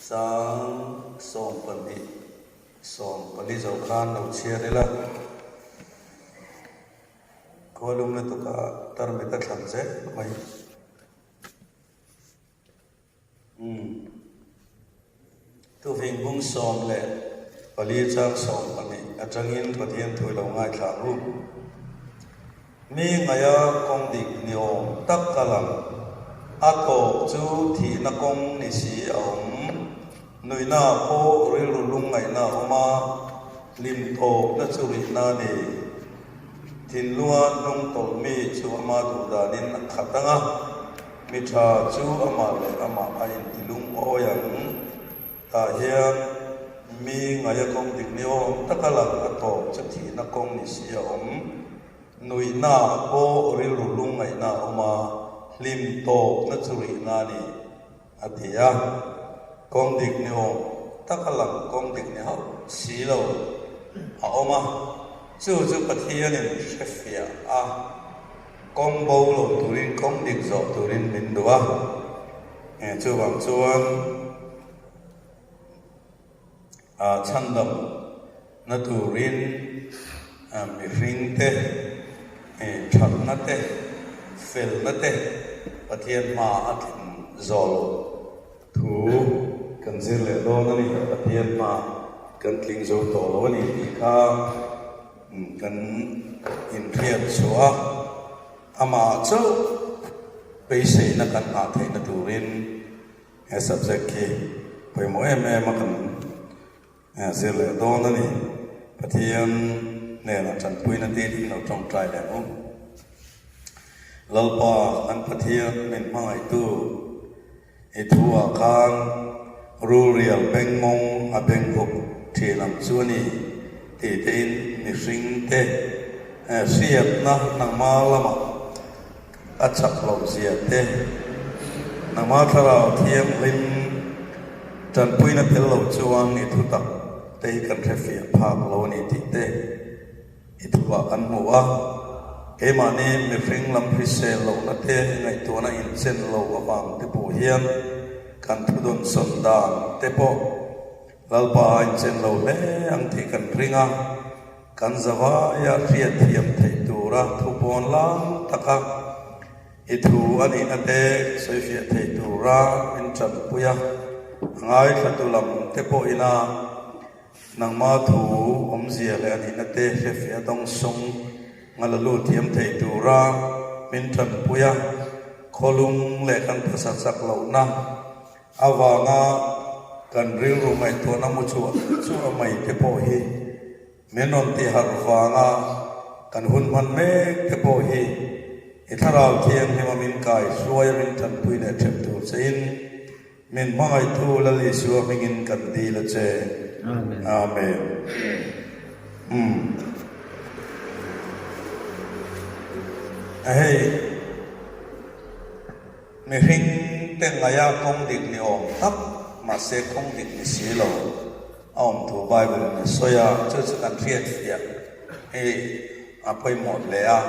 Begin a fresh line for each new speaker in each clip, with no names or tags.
Chang 12, 14 zo khan lo chhiar ila. Khualum lutuka tarmit a thlan zel mai. Umm. Tuving bung 14 chang 12 atangin Pathian thu i lo ngaithla ang u. Mi ngaia kawng dik ni awm tak ka lang. A tawp chu thihna kawng ni si a awm. Nuihna pawh rilru lungngaihna a awm a, hlim tawpna chu rihna a ni. Thinlunga hnung tawlh mi chu ama duh danin a khat ang a. Mi tha chu amah leh amah a inti lungawi ang. Tah hian mi ngaia kawng dik ni awm taka lang a tawp chu thihna kawng ni si a awm. Nuihna pawh rilru lungngaihna a awm a, hlim tawpna chu rihna a ni, a ti a. Kawng dik ni awm taka lang kawng dik ni hauh si lo a awm a, chu chu Pathianin hrefiah a. Kawng bo lo turin kawng dik zawh turin min duh a, chuvang chuan chhandam na turin mihring te thatna te felna te Pathian hma a tling zawh loh thu kan zir leh dawn a ni. Pathian hma kan tling zo tawh lo a ni tih kha. Kan inhriat chhuah a, amah chauh beiseina kan nghah theihna turin he subject hi pawimawh em em a kan zir leh dawn a ni. Pathian hnenah tanpuina tiin lo tawngtai leh ang u. Lalpa kan Pathian min hmangaihtu I thu ah khan rulrial bengmawng a benghup thin ang chu a ni tih te in mihring te hriatna nangma lamah a chak loh zia te, nangma thlarau thianghlim tanpuina tel lo chuan i thutak te hi kan hrefiah phak lo a ni tih te. I thuah kan hmu a, keimahni mihring lam hrisel lohna te ngaihtuahna inchen lo avang te pawh hian kan thudawn sawn dan te pawh Lalpa a inchen lo hle ang tih kan ring a, kan zavaia hriatthiam theih tura thupawn lang taka i thu a nihna te sawifiah thei tura min tanpui a, a ngaithlatu lam te pawhina Nangma thu awmzia leh a nihna te hrefiah dawng sung nga la lut thiam thei tura min tanpui a, khawlung leh kan phasa chak lohna avanga kan rilru ngaihtuahna mu chhuah chhuah mai te pawh hi min rawn ti harh vanga kan hun hman mek te pawh hi i thlarau thianghlim a min kai hruai a min tanpui leh thep tur che in Min hmangaihtu Lal Isua hmingin kan dil a che. Amen. Amen. Umm. Hei, mihring te ngaia kawng dik ni awm tak, mahse kawng dik ni si lo a awm thu Bible in a sawi a, chu chu kan hriat fiah hi a pawimawh hle a.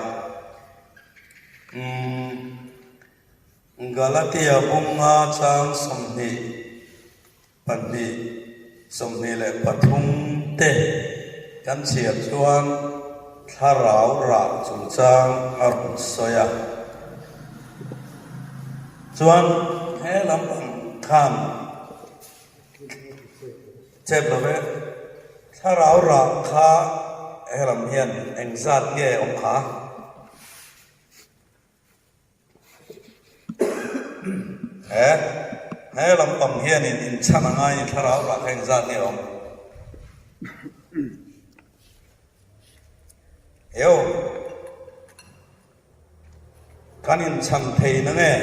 Umm. Galatia bunga chang 22, 23 te kan chhiar chuan thlarau rah chungchang a rawn sawi a. Chuan he lampang khan chep lo ve, thlarau rah kha he lam hian engzat nge awm kha? He he lampang hianin inchhan a ngai ni thlarau rah kha engzat nge awm? Eo, kan inchhan thei na nge?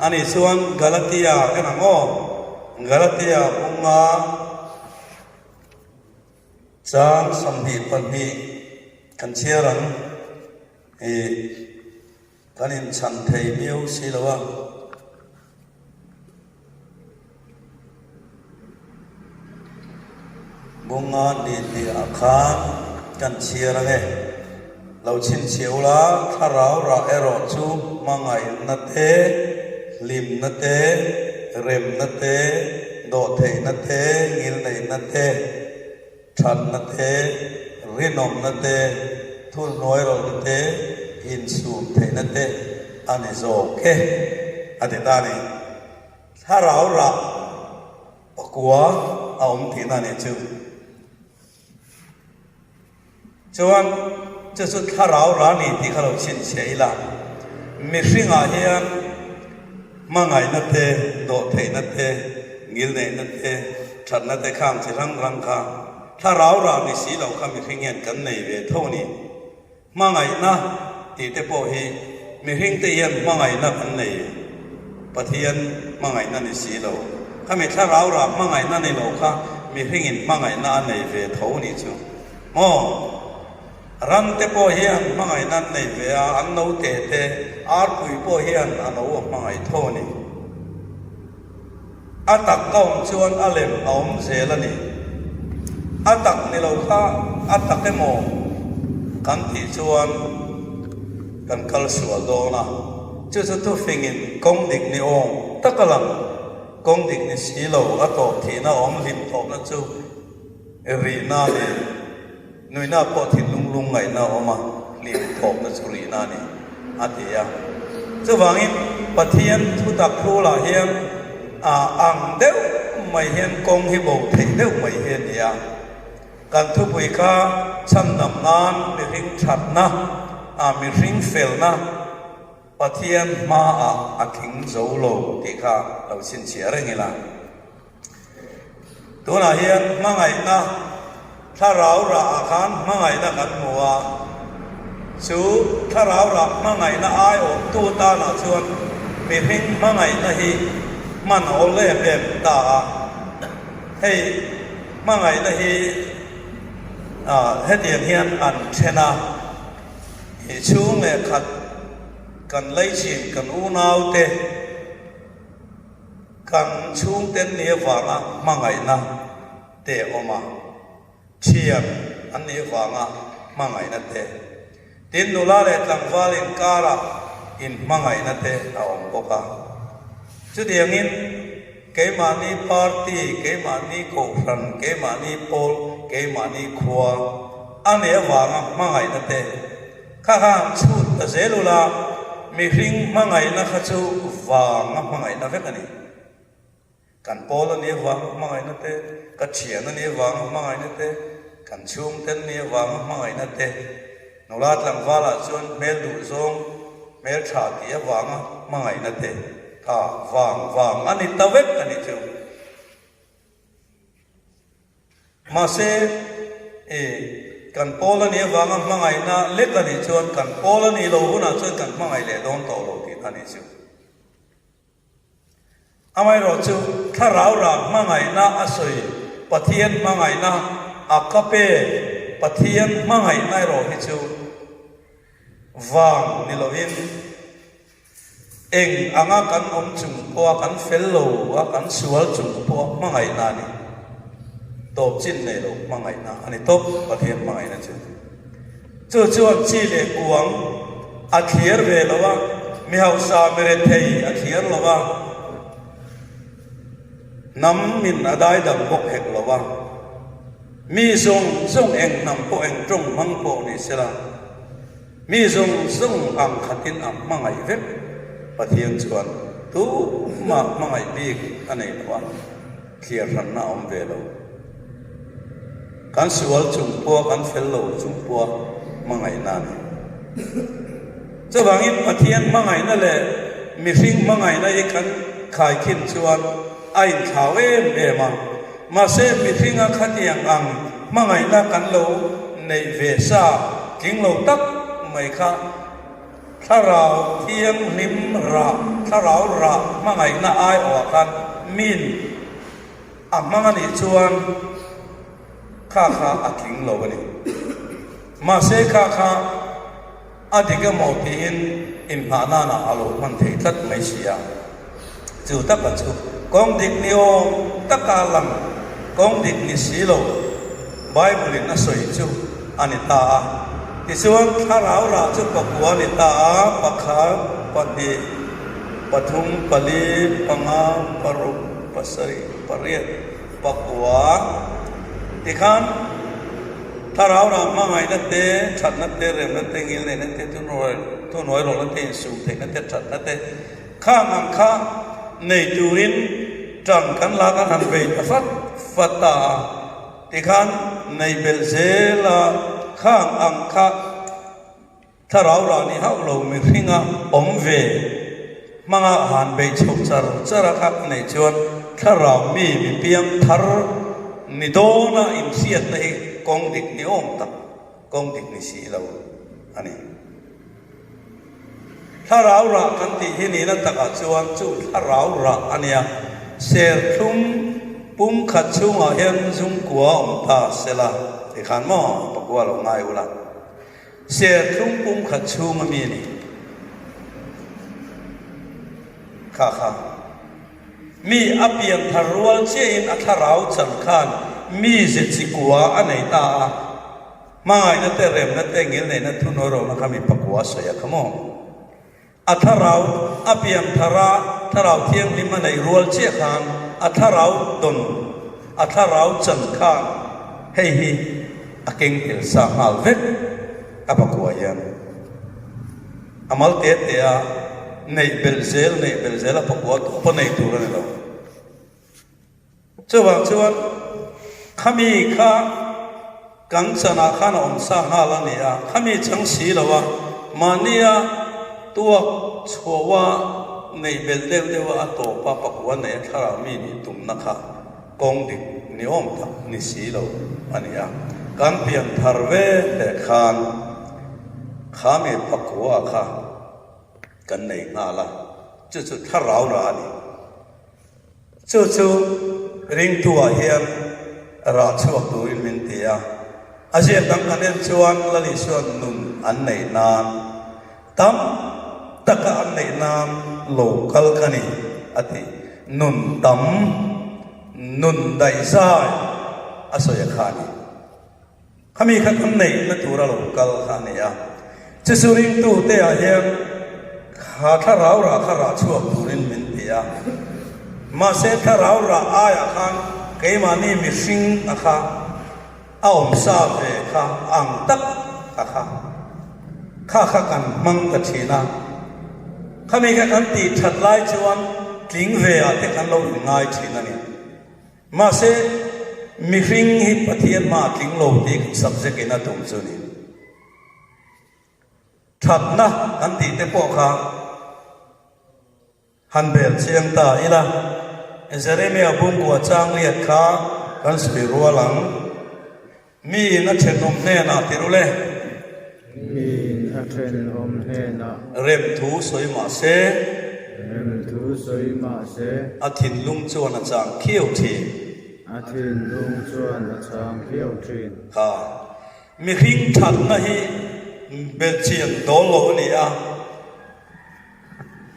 Ani chuan Galatia en ang aw, Galatia bunga chang 22 kan chhiar ang. Hi kan inchhan thei miau si lo a. Bunga ni tih ah khan kan chhiar ange. Lo chhinchhiah ula, thlarau rah erawh chu hmangaihna te, hlimna te, remna te, Dawhtheihna te, ngilneihna te, thatna te, rinawmna te, thulhnuairawlhna te, insum theihna te a ni zawk e, a ti ta a ni. Thlarau rah pakua a awm tihna a nih chu. Chuan chu chu thlarau ra ni tih kha lo chhinchhiah ila, mihringah hian hmangaihna te, dawhtheihna te, ngilneihna te, thatna te khang chi hrang hrang kha thlarau ra ni si lo kha mihring hian kan nei ve tho a ni. Hmangaihna tih te pawh hi mihringte hian hmangaihna kan nei, Pathian hmangaihna ni si lo. Khami thlarau rah hmangaihna ni lo kha mihringin hmangaihna a nei ve tho nih chu maw? Ran te pawh hian hmangaihna an nei ve a, an note te, arpui pawh hian a no a hmangaih tho a ni. A tak ka awm chuan a lem a awm zel a ni. A tak ni lo kha a tak emaw kan tih chuan kan kal sual dawn a. Chu chu thufingin kawng dik ni awm tak a lang. Kawng dik ni si lo a tawp thihna awm hlim tawpna chu rihna a ni. Nuihna pawh thinlung lungngaihna a awm a, hlim thawkna chu rihna a ni, a ti a. Chuvangin Pathian thutak thulah hian a ang deuh mai hian kawng hi bo theih deuh mai hi a ni a. Kan thupui kha chhandam nan mihring thatna, a mihring felna Pathian hmaah a tling zo lo tih kha lo chhinchhiah reng ila. Tunah hian hmangaihna thlarau rahah khan hmangaihna kan hmu a, chu thlarau rah hmangaihna aiawmtu tanah chuan mihring hmangaihna hi hman a awl em em ta a. Hei hmangaihna hi hetiang hian an then a, i chhung leh khat kan leichin kan unaute, Kan chhungten ni avanga hmangaihna te a awm a, thian an nih avanga hmangaihna te, tin nula leh tlangval inkarah inhmangaihna te a awm bawk a. Chutiangin keimahni party, keimahni kohhran, keimahni pawl, keimahni khua a nih avanga hmangaihna te, Kha khan chhut ta zel ula, mihring hmangaihna kha chu vanga hmangaihna vek a ni. Kan pawl a nih avanga hmangaihna te, ka thian a nih avanga hmangaihna te, kan chhungten nih avanga hmangaihna te, nula tlangvalah chuan hmel duh zawng, hmel tha tih avanga hmangaihna te kha vang vang a ni ta vek a nih chu. Mahse, i kan pawl a nih avanga hmangaihna lek a nih chuan kan pawl a nih loh hunah chuan kan hmangaih leh dawn tawh lo tih a nih chu. Amaherawh chu thlarau rah hmangaihna a sawi Pathian hmangaihna a ka pe Pathian hmangaihna erawh hi chu vang ni lovin, Eng anga kan awm chung pawha kan fel lo a, kan sual chung pawha hmangaihna a ni. Tawp chin nei lo hmangaihna a ni tawp Pathian hmangaihna chu. Chu chuan chi leh kuang a thliar ve lo a, mi hausa mi rethei a thliar lo a, hnam min a daidang bawk hek lo a, mi zawng zawng eng hnam pawh eng tawng hmang pawh ni sela, Mi zawng zawng ang khatin a hmangaih vek. Pathian chuan tumah hmangaih bik a nei lo a, thliar hranna a awm ve lo. Kan sual chung pawh, kan fel lo chung pawh hmangaihna a ni. Chuvangin Pathian hmangaihna leh mihring hmangaihna hi kan khaikhin chuan a inthlau em em a. Mahse, mihringa khatiang ang hmangaihna kan lo neih ve sa tling lo tak mai kha Thlarau Thianghlim rah, Thlarau rah hmangaihna aiawhah khan min a hmang a nih chuan kha kha a tling lo a ni. Mahse, kha kha. A dik emaw tiin inhnah nanah a lo hman thei tlat mai si a. Chu taka chu kawng dik ni awm taka lang, kawng dik ni si lo Bible-in a sawi chu a ni ta a. Tichuan thlarau rah chu pakua a ni ta a, pakhat, pahnih, pathum, pali, panga, paruk. Pasarih, pariat, pakua tikhan thlarau rah hmangaihna te, thatna te, remna te, ngilneihna te, thuhnuai rawlna te, insum theihna te, thatna te khang ang kha nei turin tan kan la kan han bei ta fat fat ta a, tikhan nei belh zel a khang ang kha. Thlarau rah ni hauh lo mihringa awm ve hmanga han beih chhoh char char a khak neih chuan thlarau mi mi piang thar ni dawna inhriatna hi kawng dik ni awm tak, kawng dik ni si lo a ni. Thlarau rah kan tih hi nihna takah chuan chu thlarau rah a nia, serthlum pumkhat chhungah hian zungkua awm ta sela tikhan maw pakua lo ngai ula. Serthlum pum khat chhung a mi a ni. Kha kha. Mi a pian thar rual chiahin a thlarau chan khan mi ze chi kua a nei ta a. Hmangaihna te, remna te, ngilneihna, thunawirawhna kha mi pakua a sawi a kha maw? A thlarau a pian thar a, thlarau thianghlim a neih rual chiah khan a thlarau dawn, a thlarau chan khan hei hi a keng tel sa nghal vek a pakua hian a mal te te a neih belh zel neih belh zel a pakua tawp a nei tur a ni lo. Chuvang chuan khami kha kan chanah khan a awm sa nghal a ni a, khami chang si lo a, mahnia tuak chhuaha neih belh deuh deuh a, a tawpa pakua nei a thlarau mi nih tumna kha kawng dik ni awm tak ni si lo a ni a. Kan pian thar ve leh khan khami pakua kha kan nei nghal a, chu chu thlarau rah a ni. Chu chu ringtu-ah hian rah chhuak turin min ti a. A ziak dang kan en chuan Lal Isua'n nun an neih nan, tam taka an neih nan lo kal ka ni a ti. Nun tam, nun daihzai a sawi a kha a ni. Khami kha kan neihna tura lo kal kha a ni a, chu chu ringtute ah hian kha thlarau rah kha rah chhuak turin min ti a, mahse thlarau rah aiah khan keimahni mihring a kha a awm sa ve kha ang tak a kha kha kha kan hmang ta thin a, khami kha kan tih that lai chuan tling ve ah te kan lo inngai thin a ni. Mahse, mihring hi Pathian hma a tling lo tih kan subject in a tum chu ni. Thatna kan tih te pawh kha han bel chiang ta ila, Jeremia bungkua chang liat kha kan sawi rual ang. Miin a thenawm hnenah ti rul e.
Miin a thenawm hnenah.
Rem thu sawi mah se.
Rem thu sawi mah se.
A thinlung chuan a chang khiau thin.
A thinlung chuan a chang khiau thin.
Kha mihring thatna hi belhchian dawl lo a ni a.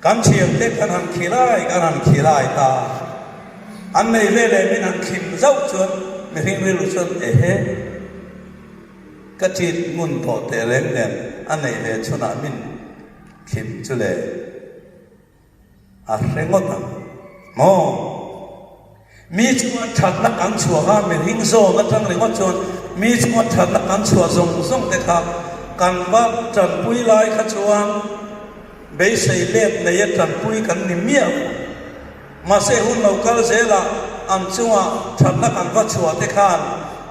Kan thiante kan han khilai kan han khilai ta a, an nei ve leh min han thlim zauh chuan mihring rilru chuan ehe ka ṭit ngun tawh teh reng nen a nei ve chhunah min thlim chu le a hre ngawt ang maw? Mi chunga thatna kan chhuah a, mihring zawn atang ringawt chuan mi chunga thatna kan chhuah zawng zawng te kha kan va tanpui lai kha chuan beisei let neia tanpui kan ni miah lo. Mahse hun lo kal zelah an chunga thatna kan va chhuah te khan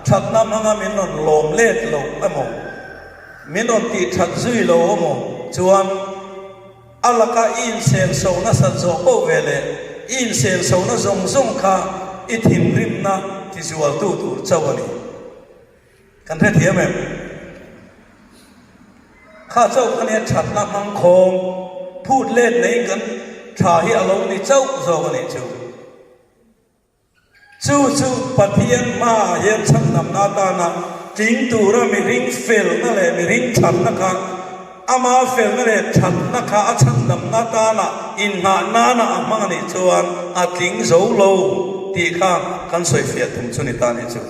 thatna hmanga min rawn lawm let lo emaw, min rawn tih that zui lo emaw chuan, A laka i insenso nasat zawh poh ve leh i insensona zawng zawng kha i thinrimna tizualtu tur chauh a ni. Kan hrethiam em? Kha chauh kha nia thatna hmang khawm phut let neiin kan tha hi a lo ni chauh zawk a nih chu. Chu chu Pathian hmaah hian chhandamna atana tling tura mihring felna leh mihring thatna kha, ama felna leh thatna kha a chhandamna atana inngah nana a hmang a nih chuan a tling zo lo tih kha kan sawifiah tum chu ni ta nih chu.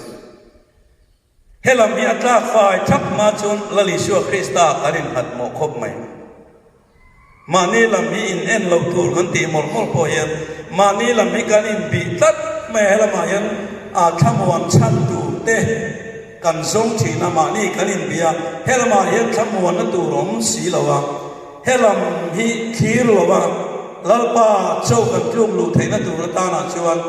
He lam hi a tlak fai thak hma chuan Lal Isua Krista kan innghat mawh khawp mai. Mahni lam hi in en loh tur kan tih mawlh mawlh pawh hian mahni lam hi kan inbih tlat mai a, helamah hian a thlamuan chhan tur te kan zawng thin a, mahni kan inbih a, helamah hian thlamuanna tur awm si lo a, helam hi thlir lo a, Lalpa cho kan tluk luh theihna tur atanah chuan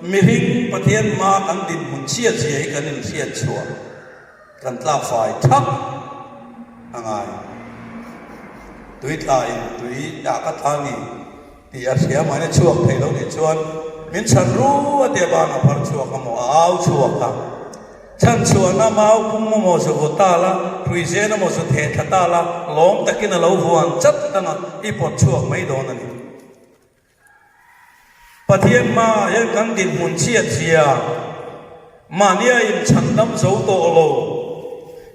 mihring Pathian hmaa kan dinhmun chhiat zia hi kan inhriat chhuah. Kan tlak fai thap a ngai. Tui tla in tui ah ka tla ni tih a hria mahni chhuak thei lo nih chuan min chhan ru a tia ban a phar chhuak a maw a au chhuak a. Chhan chhuahna mau pum emaw zu vaw ta la, hrui zen emaw zu theh thla ta la, lawm takin a lo vuan chat ang a, i pawt chhuak mai dawn a ni. Pathian hmaah hian kan dinhmun chhiat zia mahnia inchhandam zo tawh lo,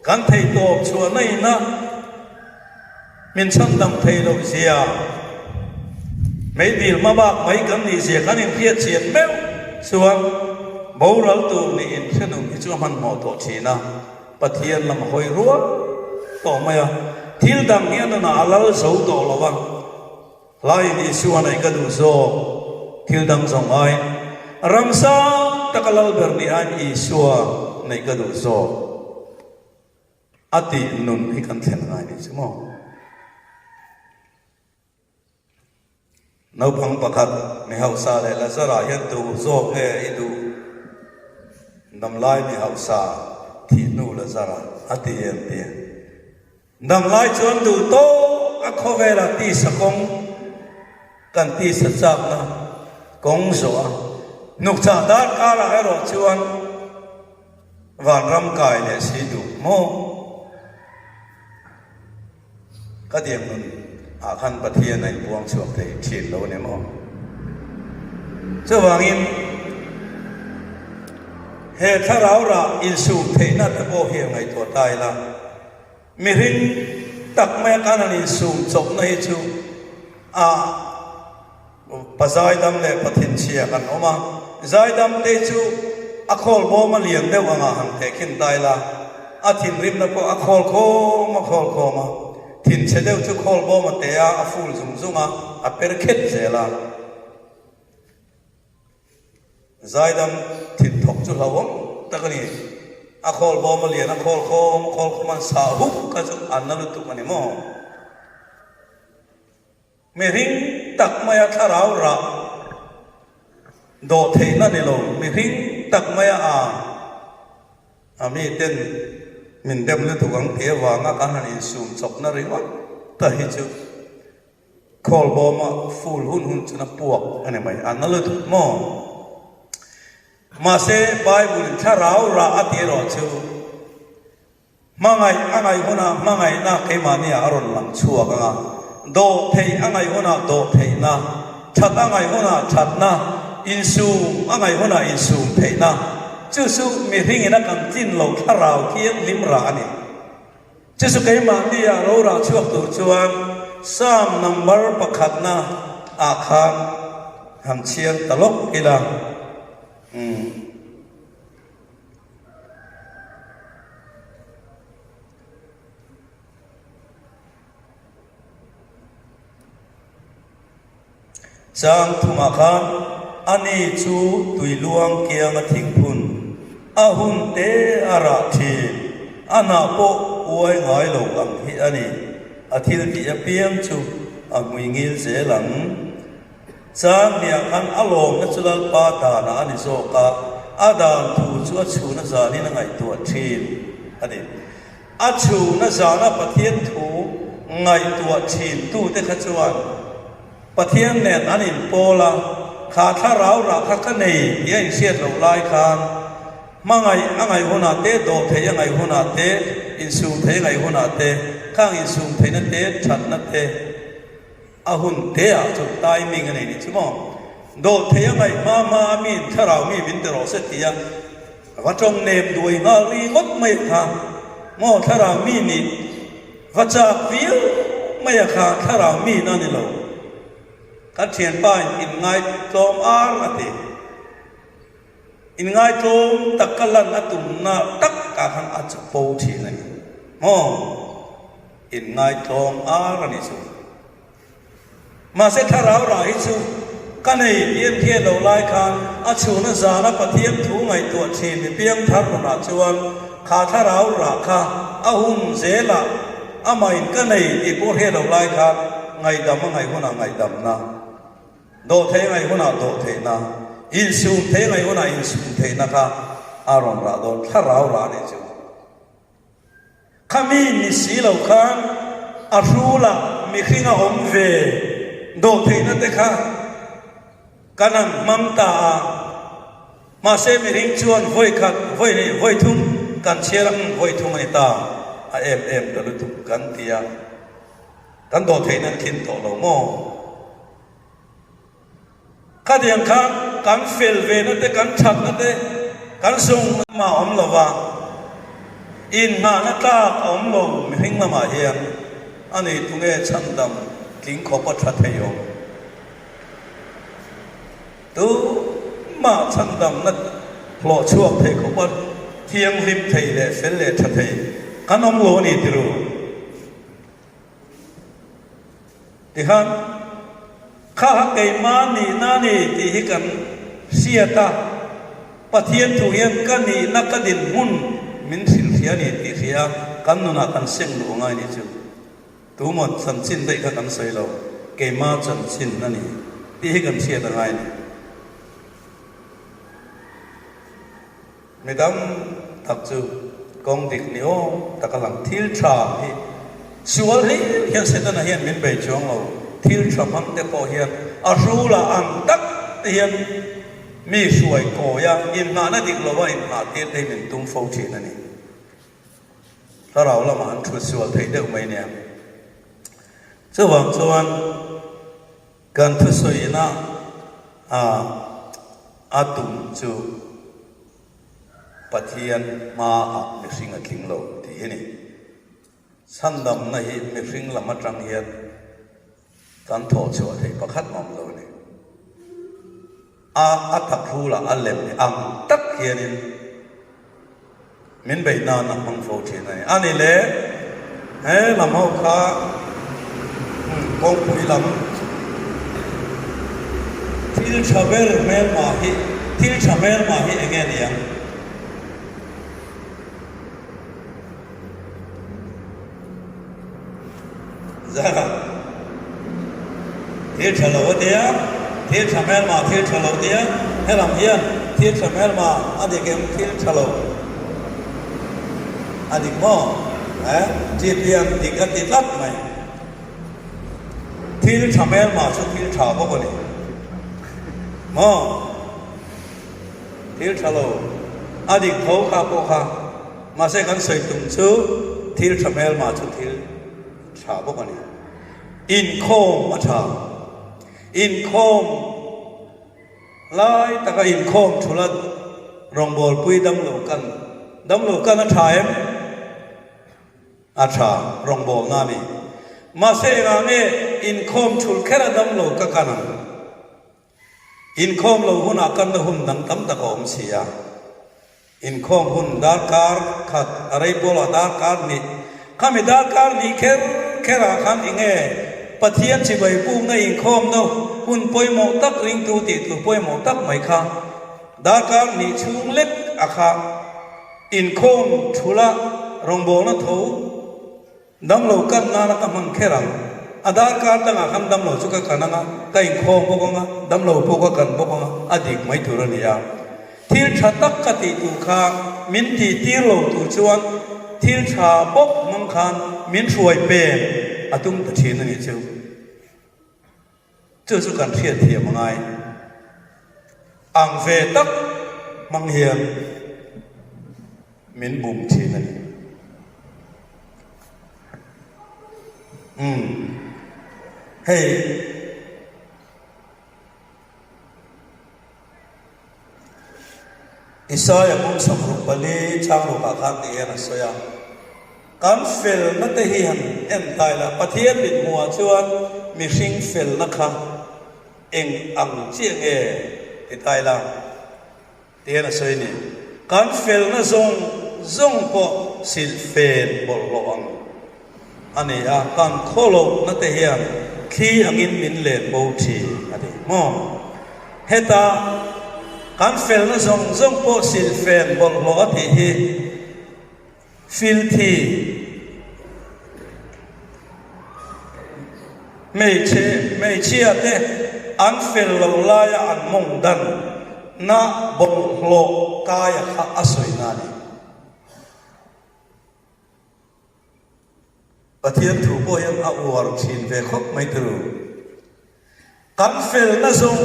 kan thei tawp chhuahna ina min chhandam thei loh zia, meidil hma bak mai kan nih zia kan inhriat chian meuh chuan boral tur nih inhrenun hi chu a hmanhmawh tawh thin a, Pathian lam hawi rual tawh mai a, thil dang hi a nunah a lal zo tawh lo a. Hlaiin Isua neih ka duh zawk, thil dang zawng aiin ram sang taka lal ber ni aiin Isua neih ka duh zawk a tih nun hi kan thlen ngai ni chu maw? Naupang pakhat mi hausa leh Lazara hian tu zawk nge i duh? Damlai mi hausa thih hnu Lazara a ti em ti? Damlai chuan duh tawk a khawvela tisa kawng kan tisa chakna kawng zawh a, hnukchah darkarah erawh chuan vanram kai leh si duh maw? Ka diam nun ah khan Pathian a inpuang chhuak thei thin lo a ni maw? Chuvangin he thlarau rah insum theihna te pawh hi ngaihtuah ta ila. Mihring tak maia kan han insum chawpna hi chu a pa zaidam leh pa thinchhia kan awm a, zaidam te chu a khawl bawm a lian deuh anga han tehkhin ta ila, a thinrimna pawh a khawl khawm a khawl khawm a, thinchhe deuh chu khawl bawm a te a, a ful zung zung a, a per khet zel a. Zaidam thinthawk chu hlauhawm tak a ni. A khawl bawm a lian a khawl khawm a khawl khawm a sah huk kha chu a na lutuk a ni maw? Mihring tak maia thlarau rah dawh theihna ni lo, mihring tak maia a a miten min dem lutuk ang tih avanga kan han insum chawpna ringawt ta hi chu Khawlbawma ful hun hun chun a puak a ni mai, a na lutuk maw? Mahse, Bible-in thlarau rah a tih erawh chu hmangaih a ngaih hunah hmangaihna keimahniah a rawn lang chhuak ang a, dawh theih a ngaih hunah dawh theihna, that a ngaih hunah thatna, insum a ngaih hunah insum theihna, chu chu mihringin a kan tlin loh thlarau thianghlim rah a ni. Chu chu keimahni ah lo rah chhuak tur chuan Psalm number pakhatna ah khan han chhiar ta lawk ila. Umm. Chang thumah khan ani chu tui luang kianga thingphun a hun te a rah thin, a hnah pawh uai ngai lo ang hi a ni. A thil tih apiang chu a hmui ngil zel ang. Chang hniah khan a lawmna chu Lalpa danah a ni zawk a, a dan thu chu a chhun a zanin a ngaihtuah thin a ni. A chhuna zana Pathian thu ngaihtuah thintute kha chuan Pathian nen an inpawl a, kha thlarau rah kha ka nei tih a inhriat loh lai khan hmangaih a ngaih hunah te, dawhtheih a ngaih hunah te, insum theih a ngaih hunah te, khang insum theihna te, thatna te, A hun te ah chu timing a nei nih chu maw? Dawh thei a ngaih hma hma a miin thlarau mi min ti rawh se ti a, va tawng nem duai nghal ri ngawt mai a kha maw? Thlarau mi nih va chak viau mai a kha thlarau mi na ni lo. Kan thianpa in inngaitlawm ar a ti. Inngaitlawm tak ka lan a tumna tak ah khan a chapo thin a ni maw? Inngaitlawm ar a ni chu. Mahse thlarau rah hi chu ka nei tih an hriat loh lai khan a chhuna zana Pathian thu ngaihtuah thin mi piangthar nunah chuan kha thlarau rah kha a hun zelah amahin ka nei tih pawh hriat loh lai khan ngaihdam a ngaih hunah ngaihdamna, dawhtheih a ngaih hunah dawhtheihna, insum theih a ngaih hunah insum theihna kha a rawn rah dawn thlarau rah a nih chu. Khami ni si lo khan a hrulah mihring a awm ve dawhtheihna te kha kan han hmang ta a, mahse mihring chuan vawi khat, vawi hnih, vawi thum kan chhiar a, umm vawi thum a ni ta, a em em ta lutuk kan ti a, kan dawhtheihna an thlin tawh lo maw? Khatiang kha kan fel ve na te, kan that na te, kan sung lamah a awm lo va, inngahna tlak a awm lo mihring lamah hian a ni tunge chhandam tling khawp a tha thei awm? Tumah chhandamna hlawh chhuak thei khawp a thianghlim thei leh fel leh tha thei kan awm lo a ni tiru. Tikhan, Kha kha keimah nihna a ni tih hi kan hriat a, Pathian thu hian ka nihna ka dinhmun min hrilhhria a ni tih hria a, kan nunah kan seng luh angai nih chu. Tumaw chanchin daih kha kan sawi lo, keimah chanchin a ni tih hi kan hriat angai a ni. Mi dam tak chu kawng dik ni awm tak a lang. Thil tha hi sual hlir hian Setana hian min bei chuang lo. Thil tha hmang te pawh hian a hrula ang tak te hian mi hruai kawi a, inngahna dik lova inngah tir te hi min tum fo thin a ni. Thlarau lamah an thut sual theih deuh mai nia. Chuvang chuan kan thusawiina a a tum chu Pathian hmaah mihring a tling lo tih hi ni. Chhandamna hi mihring lam atang hian kan thawh chhuah theih pakhat mah awm lo a ni. A a tak hrulah a lem ang tak hianin Min beih nan a hmang fo thin a ni. A ni le, he lam ho kha kawngpui lam thil tha ber hmelma hi, thil tha hmelma hi eng nge ni ang? Zara, Thil tha lo a tia, thil tha hmelma thil tha lo tia, helam hian thil tha hmelma a dik em thil tha lo a dik maw? Eh, Jeep hian dik a ti tlat mai. Thil tha hmelma chu thil tha bawk a ni maw? Thil tha lo a dik tho kha pawh kha. Mahse kan sawi tum chu thil tha hmelma chu thil tha bawk a ni. Inkhawm a tha. Inkhawm lai taka inkhawm thula rawngbawlpui damlo kan damlo kan a tha em? A tha rawngbawlna a ni. Mahse engah nge inkhawm thul kher a damlo ka kan ang? Inkhawm lo hunah kanna hun dang tam tak a awm si a. Inkhawm hun darkar khat a rei pawlah darkar hnih, khami darkar hnih kher kherah khan enge Pathian chibai pukna inkhawmna hun pawimawh tak ringtu tih tur pawimawh tak mai kha darkar hnih chhung lek a kha inkhawm thula rawngbawlna tho Damlo kan nana ka hmang kher ang. A darkar dangah khan damlo chu ka kan ang a, ka inkhawm bawk ang a, damlo pawh ka kan bawk ang a, a dik mai tur a ni a. Thil tha tak ka tih tur kha min tih tir lo tur chuan thil tha bawk hmang khan min hruai peng a tum ta thin a nih chu. Chu chu kan hriatthiam a ngai. Ang ve tak hmang hian min bum thin a ni. Umm hei. Isaia bung 64 chang rukah khan ti hian a sawi a, Kan felna te hi han en ta ila, Pathian mithmuhah chuan mihring felna kha eng ang chiah nge ti ta ila ti hian a sawi a ni. Kan felna zawng zawng pawh silhfen bawlhhlawh ang a ni a, kan khawlohna te hian. Thli angin min len bo thin a ti maw? Heta kan felna zawng zawng pawh silhfen bawlhhlawh a tih hi filthy hmeichhe hmeichhia te an fel lo laia an mawng dan na bawlhhlawh kaia kha a sawina a ni. Pathian thu pawh hian a uar thin ve khawp mai turu. Kan felna zawng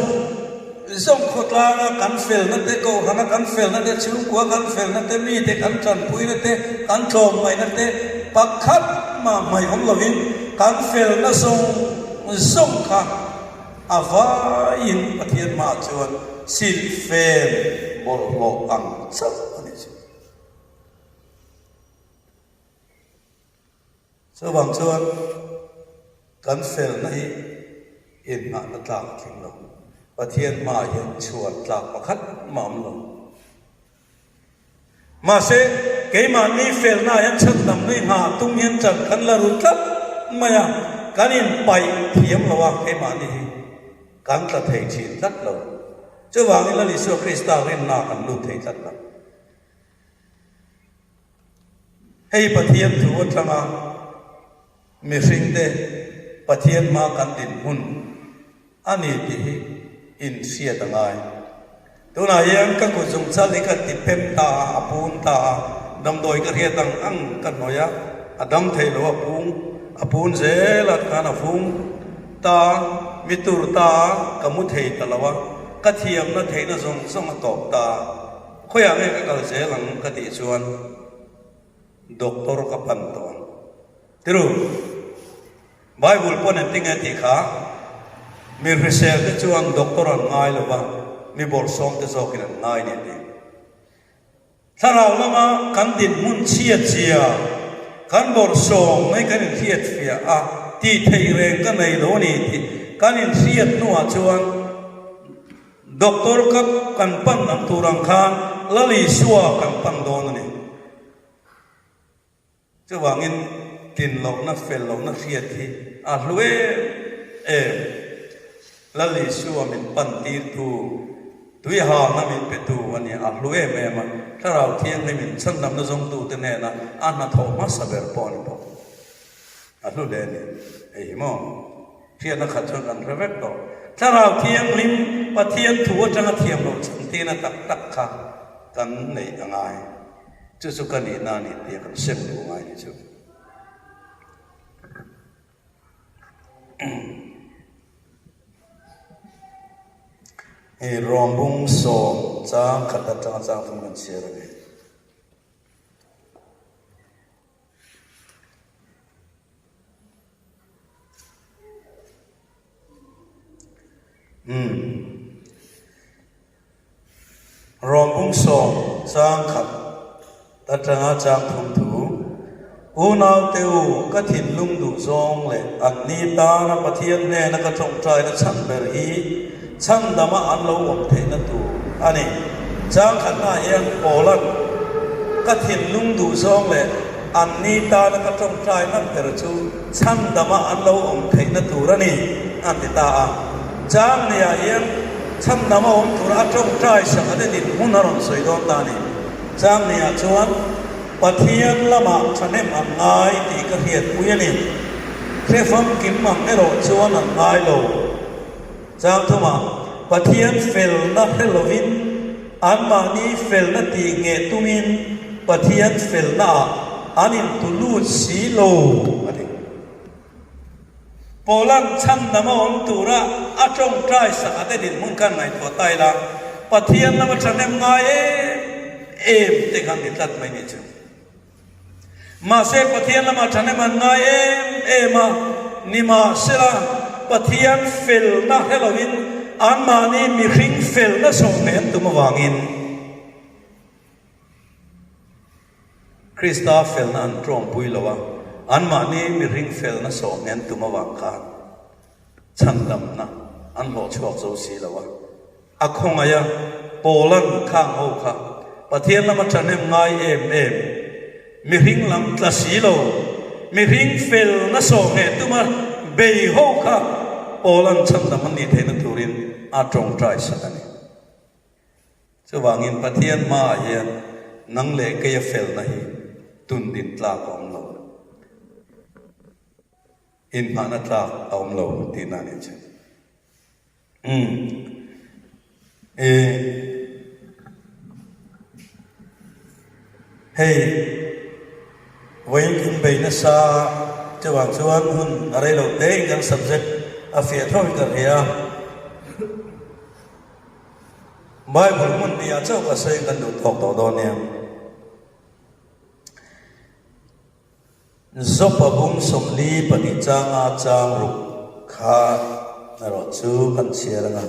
zawng khawtlanga kan felna te, kohhrana kan felna te, chhungkua kan felna te, mite kan tanpuina te, kan tlawmngaihna te pakhat mah hmaih awm lovin kan felna zawng zawng kha a vaiin Pathian hmaah chuan silhfen bawlhhlawh ang chauh a ni chu. Chuvang chuan kan felna hi inngahna tlak a tling lo. Pathian hmaah hian chhuan tlak pakhat mah awm lo. Mahse, keimahni felnaah hian chhandamna i nghah tum hian chan kan la ru tlat mai a, kan inpaih thiam lo a keimahni hi kan tla thei thin tlat lo. Chuvangin Lal Isua Krista rinna kan lut thei tlat lo. Hei Pathian thu atanga mihringte Pathian hma kan dinhmun a ni tih hi inhriat a ngai. Tunah hian ka kut zungchal hi ka ti pem ta a, a pun ta a, damdawi ka hriat ang ang ka hnawih a, a dam thei lo a pung a pun zel a khan a vung ta a, mi tur ta a, ka mu thei ta lo a, ka thiamna theihna zawng zawng a tawp ta a. Khawiah nge ka kal zel ang ka tih chuan doctor ka pan tawh ang. Tiru, Bible pawn engtin nge tih kha? Mi hrisel te chuan doctor an ngai lo va, mi bawrhsawm te zawkin an ngai ni a ti. Thlarau lama kan dinhmun chhiat zia, kan bawrhsawm mai kan inhriat fiah a, tih theih reng ka nei lo a ni tih kan inhriat hnuah chuan, Doctor ka kan pan ang tur ang khan Lal Isua kan pan dawn a ni. Chuvangin tlin lohna fel lohna hriat hi a hlu em em. Lal Isua min pan tirtu, tuihalna min petu a ni, a hlu em em a. Thlarau Thianghlim in chhandamna zawngtute hnena a hnathawh hmasa ber pawh a ni bawk. A hlu hle a ni. Hei hi maw? Hriatna khat chuan kan hre vek tawh. Thlarau Thianghlim Pathian thu atanga thiam loh chantina tak tak kha kan neih a ngai. Chu chu ka nihna a ni tia kan sem duh ngai ni chu. Hei Rawmbung sawm chang khat atanga chang thum kan chhiar a ni. Umm. Rawmbung sawm chang khat atanga chang thum thu, Unaute u, ka thinlung duh zawng leh anni tana Pathian hnena ka tawngtaina chhan ber hi Chhandama an lo awm theihna tur a ni. Changkhatnaah hian Paula'n ka thinlung duhzawng leh anni tana ka tawngtaina ber chu chhandama an lo awm theihna tur a ni a ti ta a. Changniah hian chhandama awm tura a tawngtai sak a te dinhmun a rawn sawi dawn ta a ni. Changniah chuan Pathian lamah thahnem an ngai tih ka hriatpui a ni. Hre famkim ang erawh chuan an ngai lo. Changthuma Pathian felna hre lovin anmahni felna tih ngheh tumin Pathian felnaah an intu lut si lo a ti. Paula'n chhandama awm tura a tawngtai sak a te dinhmun khan ngaihtuah ta ila, Pathian lama thahnem ngai em em te khan ni tlat mai ni chu. Mahse, Pathian lamah thahnem an ngai em em a, nimahsela, Pathian felna hre lovin anmahni mihring felna sawhmeh an tum avangin Krista felna an tawngpui lo a, anmahni mihring felna sawhmeh an tum avang khan chhandamna an hlawhchhuak zo si lo a. A khawngaih a, Paula'n khang ho kha Pathian lama thahnem ngai em em, mihring lam tla si lo, mihring felna sawhmeh tuma bei ho kha. Paula'n chhandam an nih theihna turin a tawngtai sak a ni. Chuvangin Pathian hmaah hian nang leh keia felna hi tundin tlak a awm lo. Inhmahna tlak a awm lo tihna a nih chu. Umm. E. Hei, vawiin kan bei nasa chuvang chuan hun a rei lo tein kan subject a fiah thlawhin ka hria. Bible hmun tihah chauh ka sawi kan duh tawk tawh dawn nia. Zopa bung 42 changa chang ruk kha erawh chu kan chhiar anga.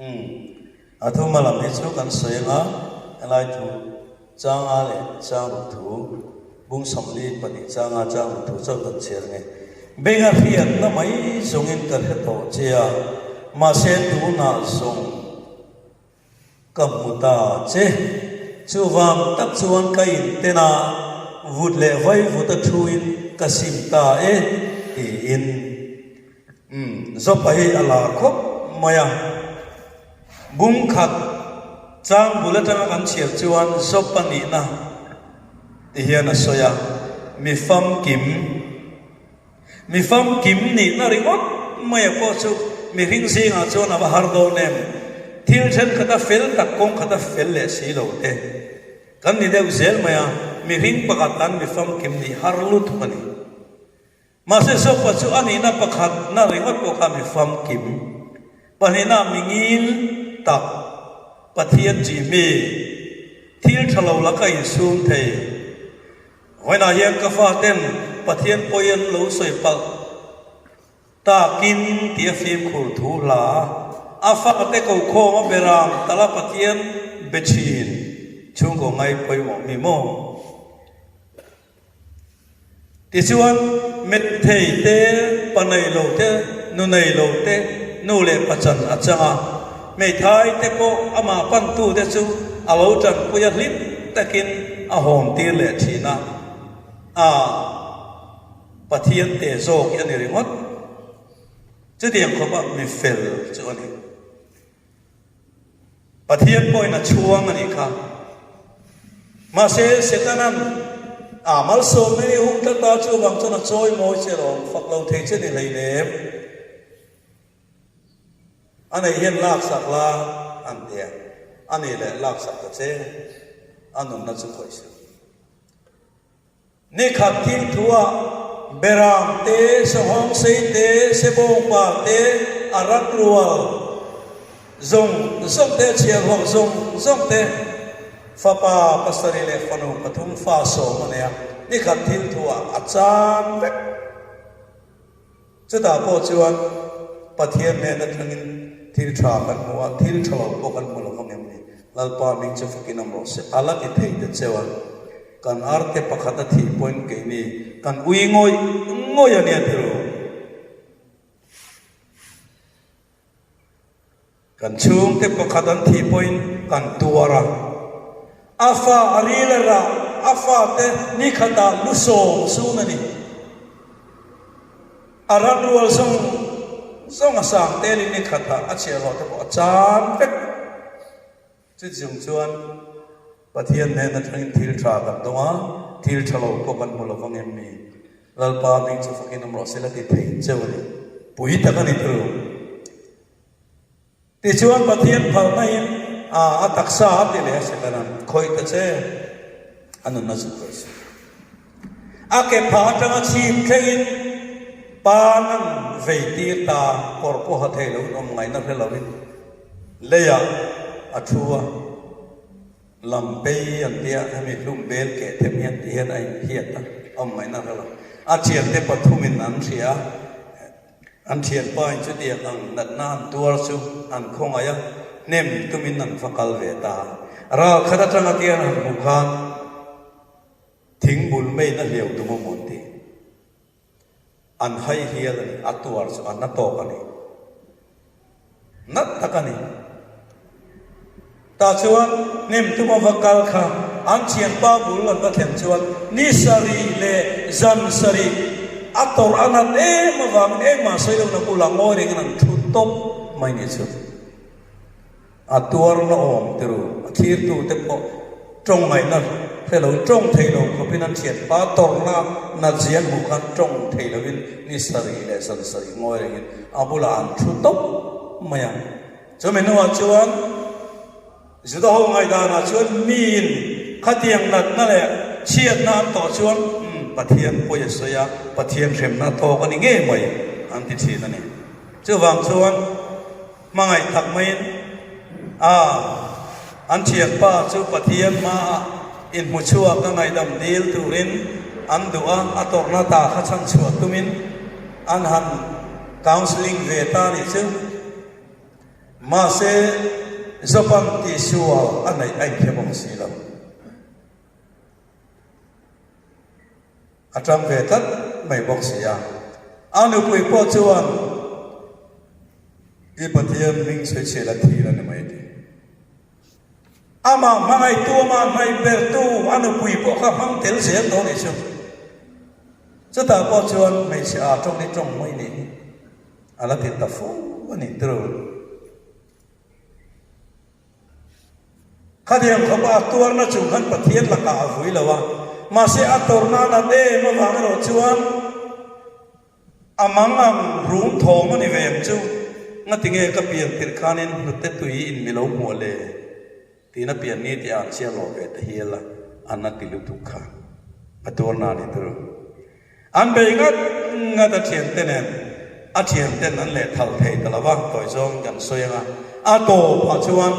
Umm, a thu hma lam hi chu kan sawi anga helai thu changa leh chang ruk thu, bung 42 changa chang ruk thu chauh kan chhiar nge. Benga hriatna mai zawngin ka hre tawh che a, mahse tunah zawng ka hmu ta che. Chuvang tak chuan ka inten a, vut leh vai vut a thuin ka sim ta e, tiin. Umm, Zopa hi a lar khawp mai a. Bung khat chang bul atanga kan chhiar chuan Zopa nihna ti hian a sawi a, mi famkim, mi famkim nihna ringawt mai a pawh chu mihring zingah chuan a va har dawn em? Thil thenkhat a fel tak kawng khat a fel leh si lo te kan ni deuh zel mai a, mihring pakhat tan mi famkim nih har lutuk a ni. Mahse Zopa chu a nihna pakhat na ringawt pawh kha mi famkim, pahnihna mi ngil tak, Pathian chi mi, thil tha lo laka insum thei. Vawiinah hian ka faten Pathian pawi an lo sawi palh takin tih a fimkhur thu hla a fate kokhawm a beram tala Pathian be thin chhungkaw ngai pawimawh mi maw? Tichuan, methei te, pa nei lo te, nu nei lo te, nu leh pa chan a chang a. Hmeithai te pawh amah pantu te chu a lo tanpui a hlim takin a hawn tir leh thin a. A Pathian te zawk hi a ni ringawt. Chutiang khawpa mi fel chu a ni. Pathian pawhin a chhuang a nih kha. Mahse, Setana'n a malsawmna hi hung tlat a, chuvang chuan a chawi mawi che lawm, fak lo thei che ni hleinem. A nei hian laksak la an ti a, a nih leh laksak ta che, a nunna chu khawih suh. Ni khat thil thuah Beram te, Sahawngsei te, Sebawngpa te, a ram rual zawng zawng te, chhiahhlawh zawng zawng te, fapa pasarih leh fanu pathum fa sawm a nei a, ni khat thil thuah a chan vek. Chutah pawh chuan Pathian hnen atangin thil tha kan hmu a, thil tha lo pawh kan hmu lo vang em ni? Lalpa hming chu fakin awm rawh se. A la ti thei ta cheu a, kan arte pakhat a thih pawhin keini kan ui ngawih ngawih a nia ti ru. Kan chhungte pakhat an thih pawhin kan tuar a, a fa a ril a rah, a fate ni khatah lu sawm sun a ni. A ran rual zawng zawng a sang telin ni khatah a chhiahhlawh te pawh a chan vek. Chuchung chuan Pathian hnen atangin thil tha kan dawng a, thil tha lo pawh kan hmu lo vang em mi? Lalpa hming chu fakin awm rawh se la ti thei cheu a ni. Pui tak a ni turu. Tichuan Pathian phalnain a a taksa a ti leh a Setana'n khawih ta che, a nunna chu khawih suh. A ke phah atanga chhip thlengin pan an vei tir ta, kawr pawha thei loin awm ngaihna hre loin leiah a thu a, lam pei an tia hemi hlum bel keh them hian ti hian a inphiat a, awm ngaihna hre lo. A thiante pathumin an hria a. An thianpa in chutiang ang natna an tuar chu an khawngaih a, hnem tumin an va kal ve ta. Ral khat atanga tian han hmuh khan thingbul meiin a hliau tum a mawn ti. An hai hial a ni, a tuar chu a na tawk a ni. Nat tak a ni. Tah chuan hnem tuma va kal kha an thianpa bul an va thlen chuan ni sarih leh zan sarih a tawrh a nat em avangin engmah sawi lohna bulah ngawi rengin an thu tawp mai ni chu. A tuar la awm ti ru. A thlirtute pawh tawng ngaihna hre lo, tawng thei lo khawpin an thianpa tawrhna natzia an hmuh khan tawng thei lovin ni sarih leh zan sarih ngawi rengin a bulah an thu tawp mai a. Chumi hnuah chuan Juda ho ngaihdanah chuan miin khatiang natna leh chhiatna an tawh chuan Pathian pawi a sawi a, Pathian hremna a tawk a ni ngei mai an ti thin a ni. Chuvang chuan hmangaih tak maiin a an thianpa chu Pathian hmaah inhmu chhuak a ngaihdam dil turin an duh a, a tawrhna ta kha chhanchhuah tumin an han counselling ve ta a nih chu. Mahse, Japan tihsual a neih a inhre bawk si lo. A tang ve tlat mai bawk si a. A nupui pawh chuan, I Pathian hming sawichhiat a thil a ni mai ti. Amah hmangaihtu, amah hnaihbertu a nupui pawh kha hmang tel zel tawh nih chu. Chutah pawh chuan hmeichhe aa tawng hi tawng mai nih hi. A la ti ta fo a nih tiro. Khatiang khawpa a tuarna chung khan Pathian lakah a vui lo a, mahse a tawrhna a nat em avang erawh chuan a mang ang rum thawm a ni ve ang chu. Ngatinge ka pian tirh khanin hnute tui in mi lo hmuah le? Tiin a pian ni tih a an chiah lawh ve ta hial a, an a ti lutuk kha a tuarna a ni turu. An bei ngat ngat a thiante nen a thianten an leh thal thei ta lo va, tawi zawng kan sawi ang a, a tawpah chuan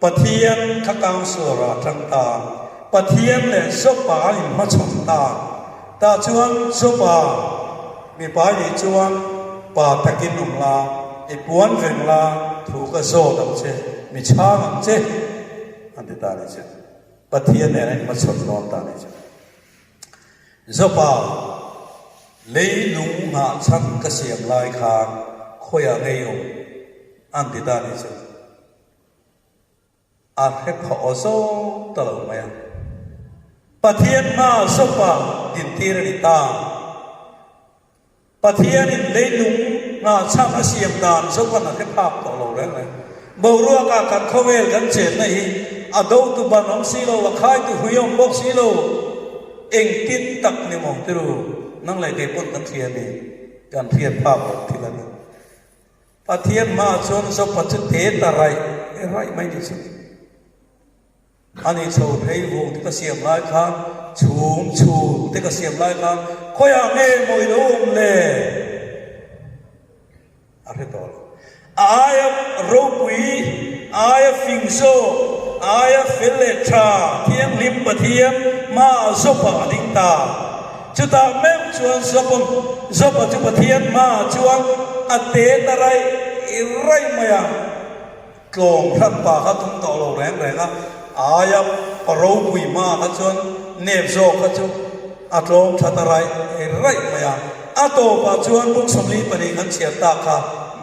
Pathian kha councillor ah a tang ta, Pathian leh Jopa an inhmachhawn ta, tah chuan Jopa mipa nih chuan pa takin awm la, i puan veng la, thu ka zawt ang che, mi chhang ang che, an ti ta a ni chu. Pathian nen an inhmachhawn dawn ta a ni chu. Jopa, leilung nghah chhan ka siam lai khan khawiah ngei awm, an ti ta a ni chu. A hre pha aw zawk ta lo mai a. Pathian hma Jopa dintir a ni ta. Pathianin leilung nghahchhak a siam dan Jopa'n a hre phak tawh lo reng reng. Boruakah kan khawvel kan chenna hi a dotu ban awm si lo, a khaitu hui awm bawk si lo. Engtin tak ni maw tiru, nang leh kei pawn kan hria ni, kan hriat phak loh thil a ni. Pathian hmaah chuan Jopa chu te ta raih raih mai ni chu. Ani chho phei vung te ka siam lai khan, chhum chhun te ka siam lai khan khawiah nge maw i lo awm le? A hre tawh lo. A aia ropui, a aia fing zawk, a aia fel leh tha thianghlim Pathian hmaah Jopa a ding ta. Chutah meuh chuan Jopa Jopa chu Pathian hmaah chuan a te ta raih raih mai a. Tlawm hrat pa kha tum tawh lo reng reng a, aia pa ropui hma kha chuan nep zawk kha chu a tlawm tha ta raih raih mai a. A tawpah chuan buk 42 kan chhiar tak kha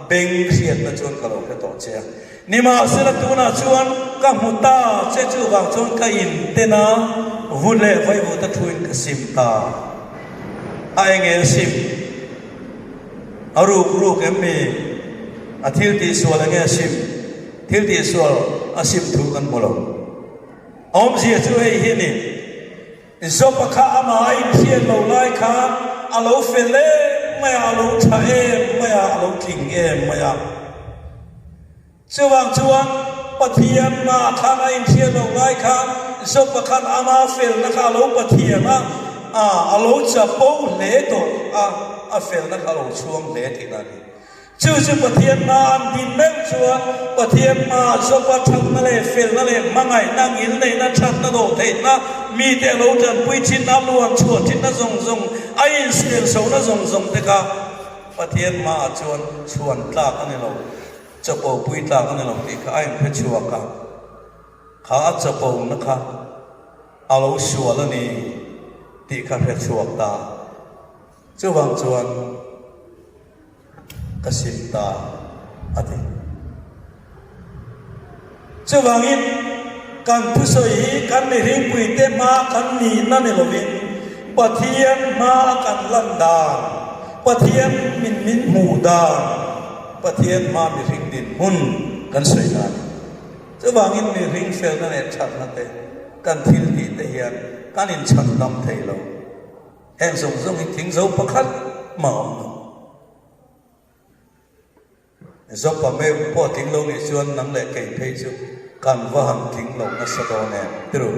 beng hriatna chuan ka lo hre tawh che a. Nimahsela tunah chuan ka hmu ta che chuvang chuan ka inten a, vut leh vaivut a thuin ka sim ta. A enge a sim? A ruk ruk em mi? A thil tihsual enge a sim? Thil tihsual a sim thu kan hmu lo. A awmzia chu hei hi a ni, Jopa kha amah a inhriat lo lai khan a lo fel em mai a, a lo tha em mai a, a lo tling em mai a. Chuvang chuan Pathian mah khan a inhriat loh lai khan Jopa khan ama felna kha a lo Pathian a, a a lo chapo hle tawh a, a felna kha a lo chhuang hle tihna a ni. Chu chu Pathian hma an din meuh chuan Pathian hma Jopa thatna leh felna leh hmangaihna, ngilneihna, thatna, dawhtheihna, mite a lo tanpui thinna, a luan chhuah thinna zawng zawng, a insialsona zawng zawng te kha Pathian hmaah chuan chhuan tlak a ni lo. Chapo pui tlak a ni lo tih kha a inhre chhuak a, kha a chapo na kha a lo sual a ni tih kha hre chhuak ta. Chuvang chuan ka sim ta a ti. Chuvangin, kan thusawi hi kan mihringpuite hma kan nihna ni lovin Pathian hma a kan lan dan, Pathian min min hmuh dan, Pathian hma mihring dinhmun kan sawi na a ni. Chuvangin mihring felna leh thatna te kan thil tih te hian kan inchhandam thei lo. Heng zawng zawng hi thing zo pakhat mah a awm lo. Zopa meu pawh tling lo nih chuan nang leh kei phei chu kan va han tling lo nasa dawn em tiru.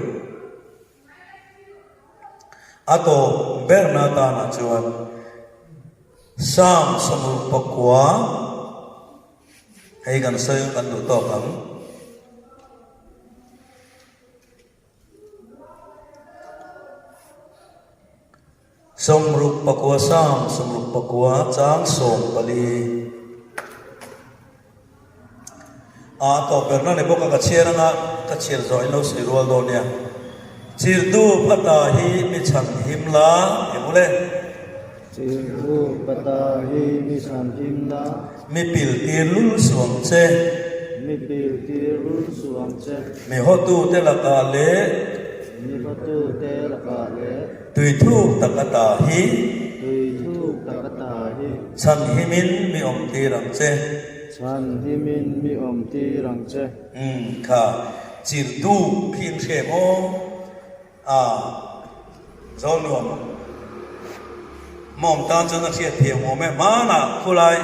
A tawp berna tanah chuan Psalm 69 hei kan sawi kan duh tawk ang. 69 Salm 69 chang 14 A tawp berna ni bawk a ka chhiar anga ka chhiar zawh in lo sawi rual dawn nia. Chirtu pata hi mi chhan him la eng ule?
Chirtu pata hi mi chhan him la.
Mi pil tir lul suang che.
Mi pil tir lul suang che.
Mi hawtute lakah leh.
Mi hawtute lakah leh.
Tui thuk tak ata hi.
Tui thuk tak ata hi.
Chhan himin mi awm tir ang che.
Chhan himin mi awm tir ang che.
Umm kha chirtu khi in hre maw? A zo nuam mawm tan chuan a hriat thiam awm e. Hmanah khulai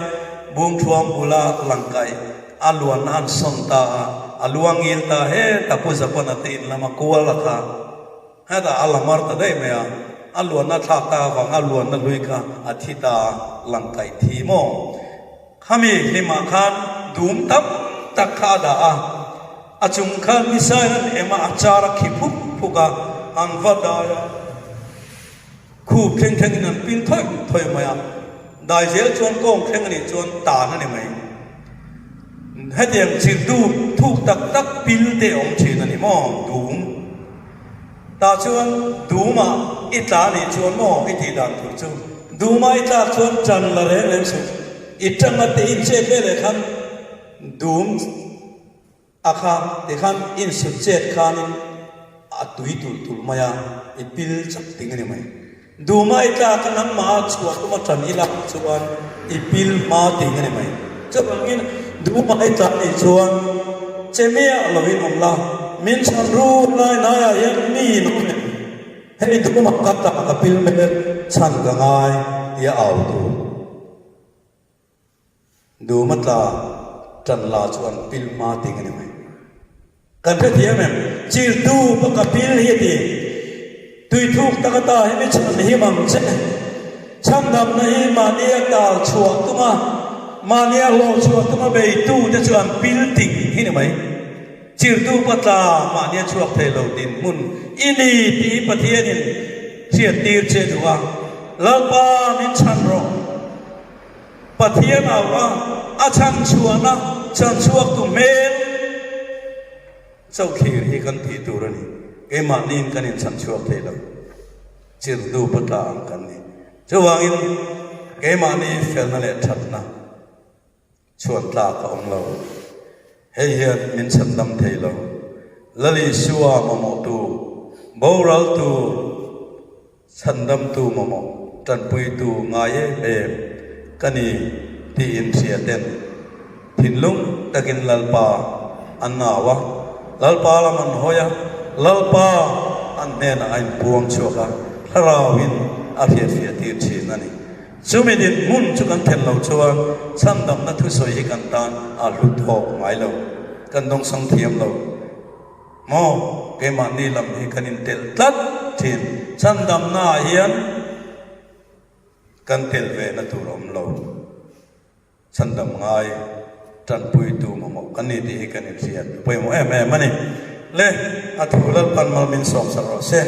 Bungthuam bula langkaih a luanna an sawn ta a, a luang ngil ta heta Pu Zapana te in lama kual a kha hetah a la mar ta daih mai a, a luanna thlak ta avang a luanna hlui kha a thi ta a, langkaih thi maw? Khami hlimah khan dum tam tak kha a dah a, a chung khan nisain an em a, a char a khi phuk phuk a, an va dai a, khup thleng thlengin an pil thawi thawi mai a, dai zel chuan kawng thleng a nih chuan tan a ni mai. Hetiang chirh dup thuk tak tak pil te a awm thin a ni maw? Dum. Tah chuan Duma i tla nih chuan maw i tih dan tur chu Duma i tlak chuan ṭan la reng reng suh. I ṭanga te in chet ve leh khan Dum a kha tikhan insut chet khanin a tui tulh tulh mai a, i pil chak ting a ni mai. Duma i tlak a nangmah a chhuah tuma ṭan i lak chuan i pil hma ting a ni mai. Chuvangin Duma i tlak nih chuan che miah lovin awm la, min chhan ruk lai hnaiah hian mi in awm em? Hei Duma ka tlak ka pil mek chhan ka ngai tia au tur. Duma tla ṭan la chu an pil hma ting a ni mai. Kan hrethiam em? Chirtu pa ka pil hi a ti. Tuithuk tak ata hi mi chhan him ang che. Chhandamna hi mahnia tal chhuah tum a, mahnia hlawh chhuah tum a beitu te chu an pil ting hi ni mai. Chirtu pa tla mahnia chhuak thei lo dinhmun i ni tih Pathianin hriattir che duh a, Lalpa min chhan rawh. Pathian au a, a chhanchhuahna chhanchhuaktu hmel chauhthlir hi kan tih tur a ni. Keimahniin kan inchhanchhuak thei lo, chirhnu patla ang kan ni. Chuvangin keimahni felna leh thatna chhuan tlak a awm lo. Hei hian min chhandam thei lo. Lal Isua mamawhtu, boraltu, Chhandamtu mamawh tanpuitu ngai em em ka ni tih inhria ten thinlung takin Lalpa an au a, Lalpa lam an hawi a, Lalpa an hnenah a inpuang chhuak a, thlarauin a hriatfiah tir thin a ni. Chumi dinhmun chu kan thlen lo chuan chhandamna thusawi hi kan tan a hlu thawk ngai lo, kan dawngsang thiam lo. Maw, keimahni lam hi kan intelh tlat thin. Chhandamnaah hian kan tel ve na tur a awm lo. Chhandam ngai tanpuitu mamawh kan ni tih hi kan inhriat pawimawh em em a ni. Le, a thu Lalpan mal min sawmsak rawh se.